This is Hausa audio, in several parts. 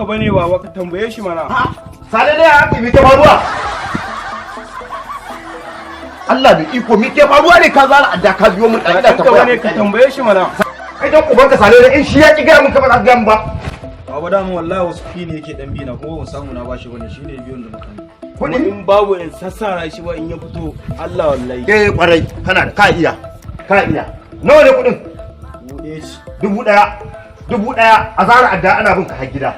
ɗanka bane, baba, ka tambaye shi mana. Sale ne, haka mi ke faruwa? Allah mai iko, mi ke faruwa ne? Ka zara adda ka biyo mun Ba ɗan ina ɗanka tambaya. bane, ka tambaye shi mana. Kai dan ubanka Sale ne, in shi ya ki gaya mun, ka ba za ka gaya mun ba. Baba, dama wallahi wasu kuɗi ne yake dan bi na, kuma ban samu na bashi bane, shine biyon da muka yi. Kuma in babu in sassara shi ba in ya fito, Allah wallahi. Eh, kwarai, kana da ka iya. Ka iya. Nawa ne kuɗin? 1000 ce. 1000. 1000 a zara adda ana bin ka har gida.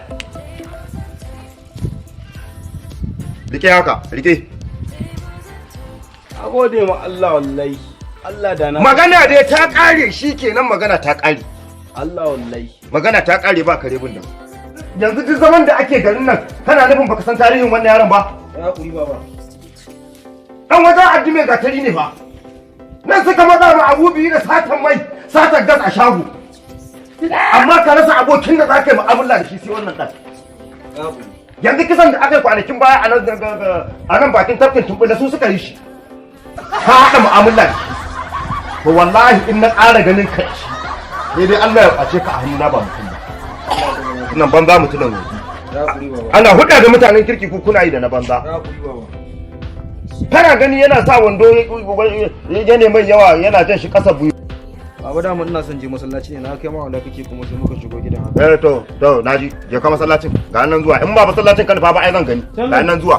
Rike haka, rike. A gode ma Allah wallahi. Allah da na Magana dai ta ƙare, shi kenan, magana ta ƙare. Allah wallahi. Magana ta ƙare, ba kare bin nan. Yanzu duk zaman da ake garin nan, kana nufin baka san tarihin wannan yaron ba? Ya hakuri, baba. Dan wajen addi mai gatari ne fa. Nan suka matsa ma abu biyu da satan mai, satan gas a shago. Amma ka rasa abokin da za ka yi mu'amala da shi sai wannan ɗan. Ya hakuri. Yanzu kisan da aka yi kwanakin baya a nan bakin tafkin Tumbula, su suka yi shi. Ka haɗa mu'amala da shi. To wallahi in na ƙara ganin ka da shi, sai dai Allah ya ƙwace ka a hannuna, ba mutum ba. Nan banza, mutumin wofi. Ya hakuri, baba. Ana hudda da mutanen kirki, ku kuna yi da na banza. Ya hakuri, baba. Kana gani yana sa wando ya ne mai yawa, yana jan shi ƙasa buyu. Baba, dama ina son je masallaci ne, na kai ma wanda kake, kuma sai muka shigo gidan haka. Eh, to naji, je ka masallacin, ga nan zuwa. In ba masallacin ka nufa ba, ai zan gani. Ga nan zuwa.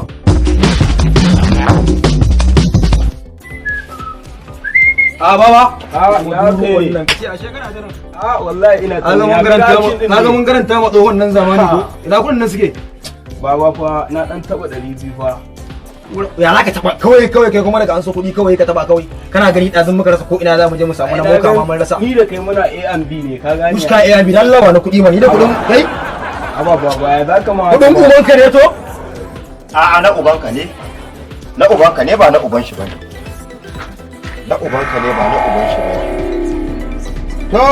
A baba. A ya kai. Wannan kace ashe kana jiran. A wallahi ina Na ga mun karanta ma tsohon nan zamani ko. Ina kuɗin nan suke? Baba fa, na dan taba 200 fa. Ya za ka taba kawai kawai kai kuma daga an so kuɗi kawai ka taba kawai? Kana gani ɗazun muka rasa ko ina za mu je mu samu na moka ma mun rasa. Ni da kai muna A and B ne, ka gane? Muska A and B, dan Allah ba na kuɗi ma ni da kuɗin kai. Aba baba, ya za ka ma? Kuɗin ubanka ne to? A'a, na ubanka ne. Na ubanka ne, ba na uban shi bane. Na ubanka ne, ba na uban shi bane. To,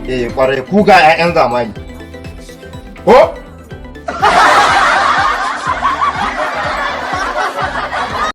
eh, kwarai, ku ga 'ya'yan zamani. Ko?